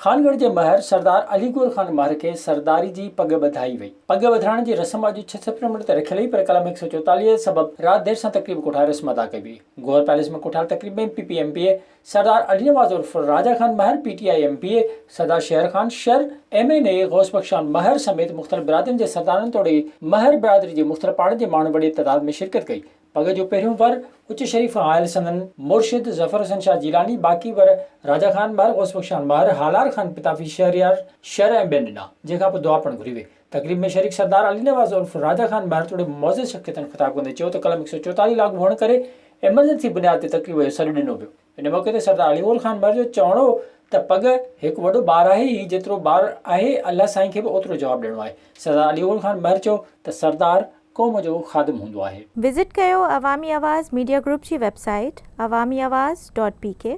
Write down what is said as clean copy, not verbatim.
خانڳڙهه جي مهر سردار علي گور خان مهر کي سرداري جي پڳ ٻڌائي وئي. پڳ ٻڌرائڻ جي رسم اڄ ڇهه سيپٽمبر تي رکيل هئي پر قلم 144 سبب رات دير سان تقريب ڪوٺائي رسم ادا ڪئي وئي. گوهر پيلس ۾ ڪوٺايل تقريب ۾ P P M P A Sardar Ali Nawaz عرف Raja Khan Mahar, P T I M P A Sardar Sher Khan Shar, M N A Ghaus Bakhsh Khan Mahar سميت مختلف برادرين جي سردارن توڙي مهر برادري جي مختلف پاڙن جي ماڻهن وڏي تعداد ۾ شرڪت ڪئي. پڳ جو پهريون ور اچ شريف کان آيل سندن مرشد ظفر حسين شاهه جيلاني، باقي ور راجا خان مهر، غوث بخش خان مهر، هالار خان پتافي، شهريار شر ۽ ٻين ڏنا، جنهن کان پوء دعا پڻ گهري وئي. تقريب ۾ شريڪ سردار علي نواز عرف راجا خان مهر توڙي معزز شخصيتن خطاب ڪندي چيو ته قلم 144 لاڳو هئڻ ڪري ايمرجنسي بنياد تي تقريب جو سڏ ڏنو ويو. ان موقعي تي سردار علي گل خان مهر جو چوڻ هو ته پڳ هڪ وڏو بار آهي، هي جيترو بار آهي الله سائين کي به اوترو جواب ڏيڻو آهي. سردار علي گل خان مهر چيو ته سردار قوم جو خادم هوندو آهي. وزٽ ڪيو عوامي آواز ميڊيا گروپ جي website Awami Awaz dot P K.